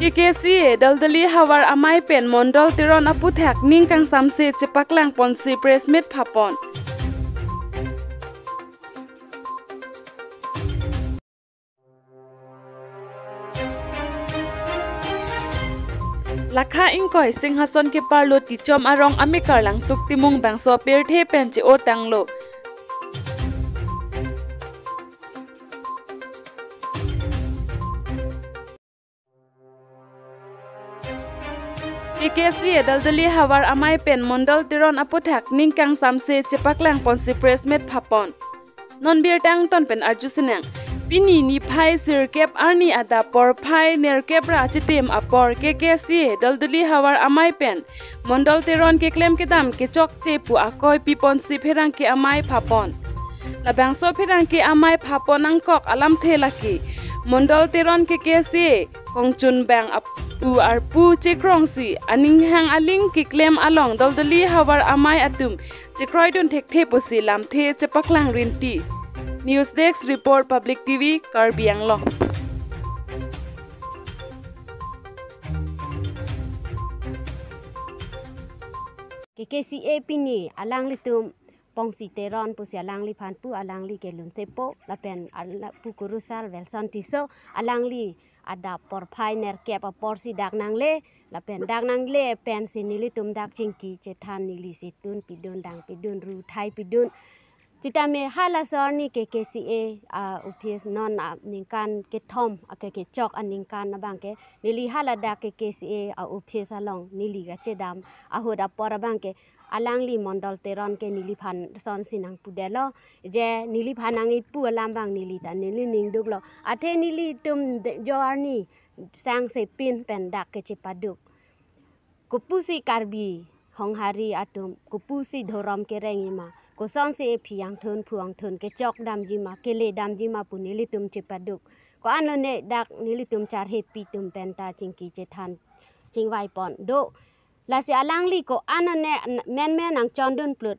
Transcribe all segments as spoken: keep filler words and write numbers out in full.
K K C A Daldali Havar Amei pen Mondol Teron aputhak ning kangsamse chepaklang ponsi press meet phapon. Lakha ingkoi Singhason keparlo Tichom arong amekar Langtuk Timung bangso pirthe pen che-o tanglo. K K C A Daldali Havar Amei pen Mondol Teron aputhak ning kangsamse chepaklang ponsi press meet phapon. Non birta angton pen arju sinang. Pini niphai sirkep arni adap porphai nerkep ra achitim apor K K C A Daldali Havar Amei pen Mondol Teron keklem kedam kechokche pu akoi piponsi pherangke amei phapon. Labangso pherangke amei phapon angkok alamthe lake Mondol Teron K K C A kongchunbang ap-, pu arpu chekrongsi aning hang aling keklem along Daldali Havar Amei atum chekroidun thekthe pusi lamthe chepaklang rinti. News Desk Report, Public T V, Karbi Anglong. K K C A pini alanglitum Pongsi Teron pusi alangliphan pu, alangli ke lunsepo, lapen ala-, pu kurusar Welson Tisso, alangli adap porphai nerkep aporsi dak nangle, lapen dak nangle pensi nelitum dak chingki chethan, neli si tun pidun, dang pidun, ru thai pidun. Sitame halaso arni K K C A a-office non aningkan kethom ake kechok aningkan abangke neli haladak K K C A a-office along neli kachedam ahut apor abangke alangli Mondol Teron ke neliphan sonsi nangpudetlo, je neliphan nang-ipu alam abang neli ta neli ningduklo. Athe nelitum de-, jo arni sangse pin pen dak kechepaduk. Kopusi Karbi honghari atum, kopusi dhorom kereng-i ma, kosonsi ephi angthun phu angthun kechok damji ma, kele damji ma pu nelitum chepaduk. Ko-an lone dak nelitum charhepi atum penta chingki chethan chingvaipon do. Lasi alangli ko-an lone menmen nangchondun plut.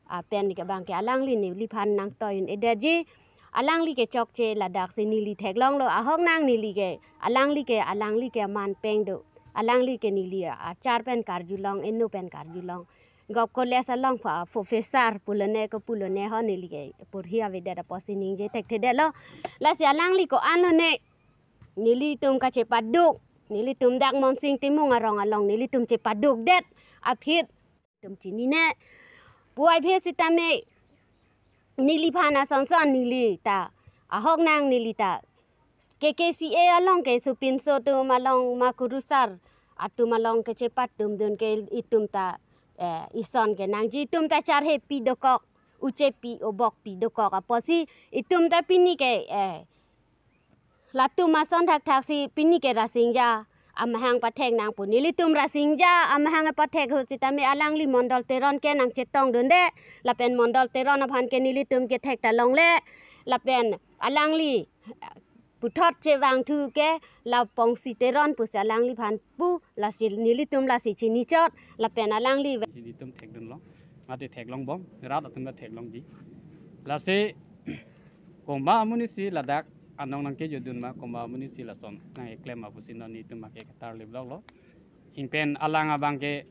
Apen ke abangke alangli neliphan nangtoin edaji, alangli kechokche ladaksi neli theklonglo, ahok nang neli ke, alangli ke, alangli ke aman peng do, alangli ke neli achar pen karjulong, eno pen karjulong. Gop College along pha professor pulone ko pulone ho neli ke purhi avedet apotsi ningje thekthedetlo. Lasi alangli ko-an lone nelitum kachepaduk, nelitum dak Monsing Timung arong along nelitum chepadukdet aphi tum chinine. Puvoiphit sitame neliphan asonson neli ta, ahok nang neli ta K K C A along ke supinso atum along ma kurusar atum along kechepatumdun ke itum ta, eh, ison ke nangji, itum ta charhepi dokok, uchepi obokpi dokok apotsi itum ta pini ke, eh, latum ason thakthaksi pini ke Rasingja amahang pathek nangpo. Nelitum Rasingja amahang pathek ahut sitame alangli Mondol Teron ke nangchetongdunde, lapen Mondol Teron aphan ke nelitum kethek ta longle, lapen alangli puthot chevangthu ke la Pongsi Teron pusi alangliphan pu, lasi nelitum lasi chinichot, lapen alangli ve- Nelitum thekdunlong, mate theklongbom, rat atum ta theklongji. Lasi komat amonitsi ladak anong nangkejodun ma, komat amonitsi lason nangkeklem ma pusi non nelitum ake katarlip loklo. Ingpen alang abangke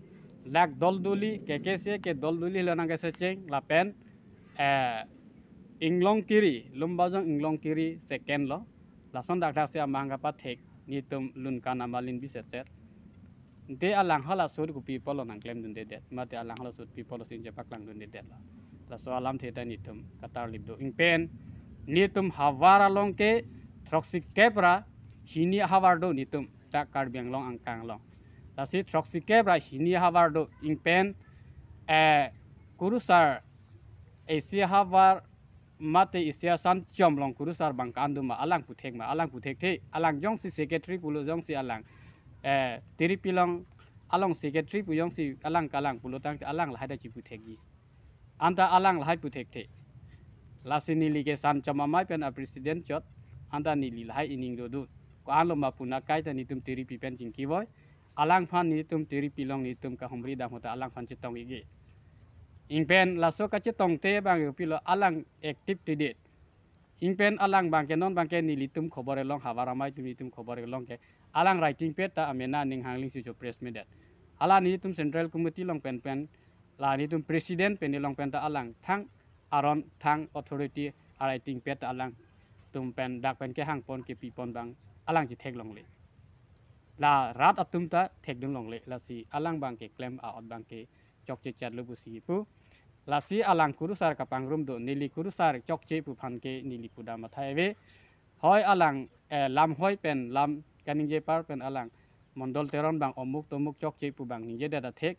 dak Daldali, K K C A ke Daldali lo nangkesecheng, lapen, eh, Inglongkiri, Lumbajong Inglongkiri second lo. Lason thakthaksi amahang kapathek nelitum Lunkan Amalin Bisetset. Ante alang halaso ahut kopi apotlo nangklemdundedet, mate alang halaso ahut pi apotlo si nangchepaklangdundedetlo. Laso alamthe ta nelitum katarlip do. Ingpen nelitum havar along ke throksikep ra hini havar do nelitum dak Karbi Anglong angkang along. Lasi throksikep ra hini havar do, ingpen, eh, kurusar isi havar mate isi asan chom along kurusar abang ko-an do ma, alang puthek ma, alang puthekthe, alang jongsi secretary pulo jongsi alang, eh, Tiripi along, along secretary pu jongsi alang kalang pulotangte alang lahai ta chiputhekji. Anta alang lahai puthekthe. Lasi neli ke Sanchom Amei pen a-president chot, anta neli lahai ining dodun. Ko-anlo ma pu akai ta nelitum Tiripi pen chingkivoi. Alangphan nelitum Tiripi along nelitum kahumri dam ahut ta alangphan chetong-ikji. Ingpen laso kachetongte abang kopilo, alang active tidet. Ingpen alang abangke non abangke nelitum khobor kelong, havar amei atum nelitum khobor kelong ke, Alang writing pad ta amena ning hangling si jo press meet det. Hala nelitum Central Committee along pen pen, la nelitum President pen along pen ta alang thang aron thang authority a writing pad ta alangtum pen dak pen kehang pon kepi pon abang alang chetheklongle. La rat atum ta thekdun longle, lasi alang abang keklem a-ot abang ke chokche chatlo pusi pu. Lasi alang kurusar kapangrum do, neli kurusar chokche pu aphan ke neli pudam athai ave. Hoi alang, eh, lam hoi pen lam kaningje apar pen alang Mondol Teron abang omuk tomuk chokche pu abang ningje det athek,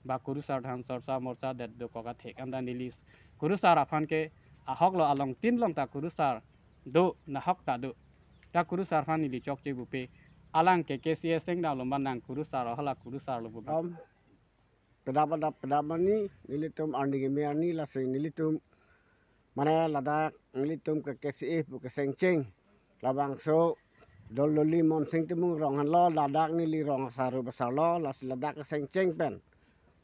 ba kurusar than sorsa morsa det dokok athek. Anta neli kurusar aphan ke ahok lo, along tin along ta kurusar do, nahok ta do. Ta kurusar aphan neli chokche pupe, alang ke K C A sengdam lo manang kurusar, hala kurusar lo pu abang. Om, pedap adap pedap mani, nelitum arni keme arni, lasi nelitum mane ladak nelitum ke K C A pu kesengcheng. Labangso Doldoli Monsing Timung rong henlo, ladak neli rong asar ru basar lo, lasi ladak kesengcheng pen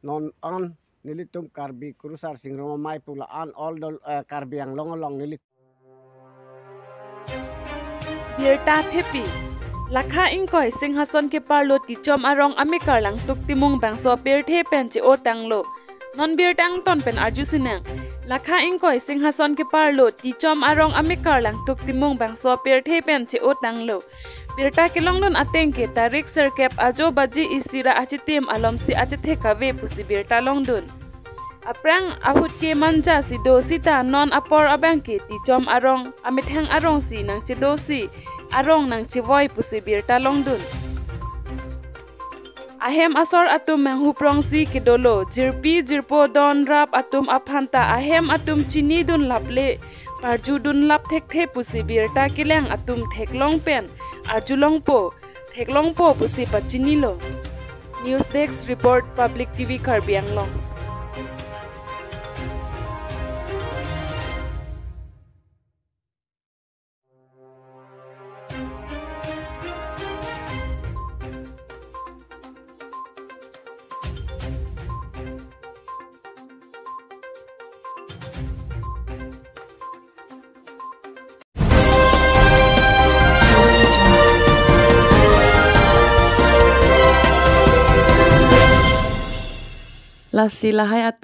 non an nelitum Karbi Kurusar Singrum Amei pu la-an all Dol, eh, Karbi Anglong along neli Birta thepi. Lakha ingkoi Singhason keparlo Tichom arong amekar Langtuk Timung bangso pirthe pen che-o tanglo. Non birta angton pen arju sinang. Lakha ingkoi Singhason keparlo Tichom arong amekar Langtuk Timung bangso pirthe pen che-o tanglo. Birta kelongdun ateng ke tarik sirkep ajo baji isi ra achitim alom si achethek kave pusi birta longdun. Aphrang ahut ke manja si do sita non apor abang ke Tichom arong amethang arong si nangchedo si arong nangchevoi pusi birta longdun. Ahem asor atum manghuprong si kedolo, jirpi jirpo don rap atum aphan ta ahem atum chinidun laple, parjudun lap thekthe pusi birta kelang atum theklong pen arjulongpo, theklongpo pusi pachinilo. News Desk Report, Public T V Karbi Anglong. Lasi lahai atum